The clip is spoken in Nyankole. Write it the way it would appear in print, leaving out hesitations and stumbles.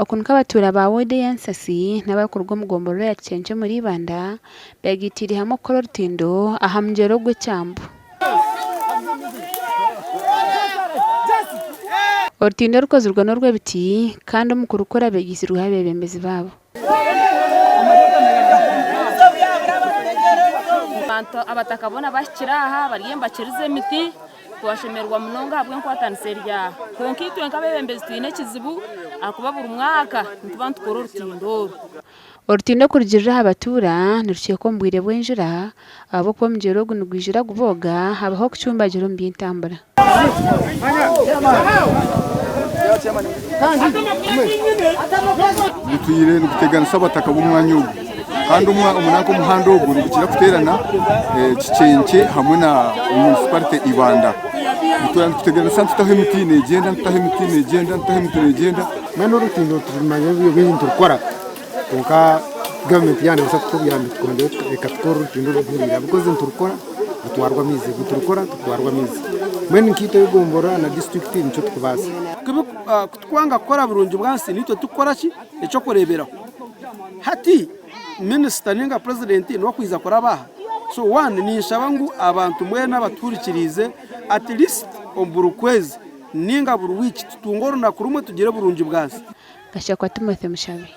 Oku nikwo abatuura ba woodi eya Nsasi n'abarikuruga omu gomborora ya Kicence omuri Ibanda beegaitiire hamwe kukora orutindo aha mugyera ogw'ekyambu. Orutindo orukozirwe n'orw'ebiti kandi omu kurukora beegaitsirweho abeebembezi baabo. Abantu abataka boona bahikire aha bariyo nibakiriza emiti twashemererwa munonga ahabw'enkwatanisa eri aha. Kwonka itwe nk'abeebembezi twine ekizibu ahakuba buri mwaka nituba nitukora orutindo oru. Orutindo kurugiirira aha batuura nirucweka omu bwire bw'enjura ahabw'okuba omugyera ogu nigwijura gubooga habaho okucumbagira omu by'entambura. Gutwire niguteganisa abataka b'omwanya ogu kandi omunanka omuhanda ogu nigukira kuteerana Kikyenkye hamwe na munisiparite Ibanda. Nitwenda nituteganisa nitutaho emiti negyenda nitutaho emiti negyenda nitutaho emiti negyenda. Mbwenu orutindo tumanya ebingi niturukora kwonka gavumenti yaaba neebaasa kutuha obuyambi tukongyera ekatukora orutindo oruhuriire ahabw'okuba niturukora rutwarwa amaizi, niturukora rutwarwa amaizi. Mbwenu nkaitwe ab'egomborora na disiturikiti nikyo turikubaasa. Ku tukwanga kukora burungi bwansi naitwe tukukora ki? Eky'okureeberaho hati minisita ninga purezidenti niwe akwija kuraba aha? So one ninshaba ngu abantu mbwenu abatuhurikiriize at least omu buri kwezi ninga buri wiiki tutunge orunaku rumwe tugire burungi bwansi. Gashakwa Timothy Mushabe.